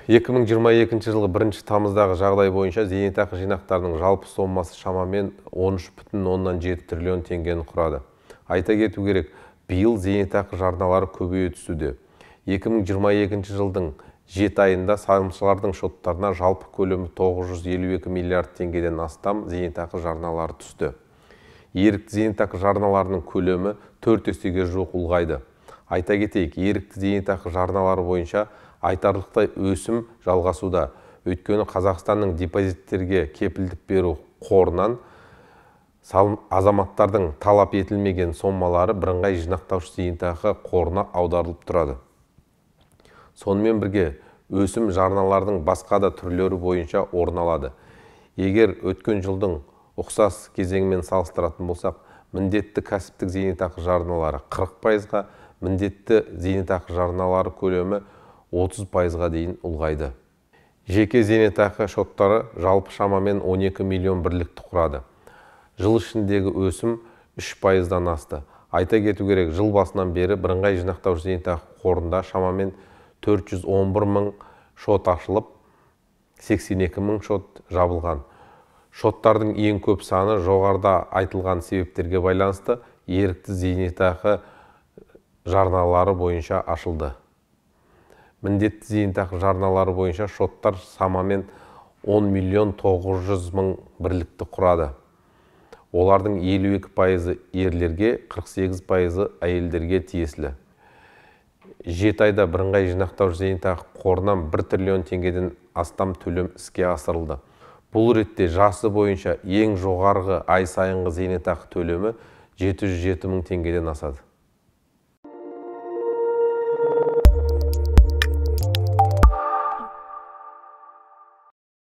2022 жылғы 1 тамыздағы жағдай бойынша зейнетақы жинақтарының жалпы сомасы шамамен 13,7 триллион теңгені құрады. Айта кету керек, биыл зейнетақы жарналары көбейе түсуде. 2022 жылдың 7 айында салымшылардың шоттарына жалпы көлемі 952 миллиард теңгеден астам зейнетақы жарналары түсті. Ерікті зейнетақы жарналарының көлемі 4 есеге жуық ұлғайды. Айта кетейік, ерікті зейнетақы жарналары бойынша айтарлықтай өсім жалғасуда. Өйткені Қазақстанның депозиттерге кепілдік беру қорынан азаматтардың талап етілмеген сомалары бірыңғай жинақтаушы зейнетақы қорына аударылып тұрады. Сонымен бірге өсім жарналардың басқа да түрлері бойынша орын алады. Егер өткен жылдың ұқсас кезеңімен салыстыратын болсақ, міндетті кәсіптік зейнетақы жарналары 40%-ға, міндетті зейнетақы жарналары көлемі 30%-ға дейін ұлғайды. Жеке зейнетақы шоттары жалпы шамамен 12 миллион бірлікті құрады. Жыл ішіндегі өсім 3%-дан асты. Айта кету керек, жыл басынан бері бірыңғай жинақтаушы зейнетақы қорында шамамен 411 мың шот ашылып, 82 мың шот жабылған. Шоттардың ең көп саны жоғарыда айтылған себептерге байланысты ерікті зейнетақы жарналары бойынша ашылды. Міндетті зейнетақы жарналары бойынша шоттар шамамен 10 миллион 900 мың бірлікті құрады. Олардың 52%-ы ерлерге, 48%-ы әйелдерге тиесілі. 7 айда бірыңғай жинақтаушы зейнетақы қорынан 1 триллион теңгеден астам төлем іске асырылды. Бұл ретте жасы бойынша ең жоғарғы ай сайынғы зейнетақы төлемі 707 мың теңгеден асады.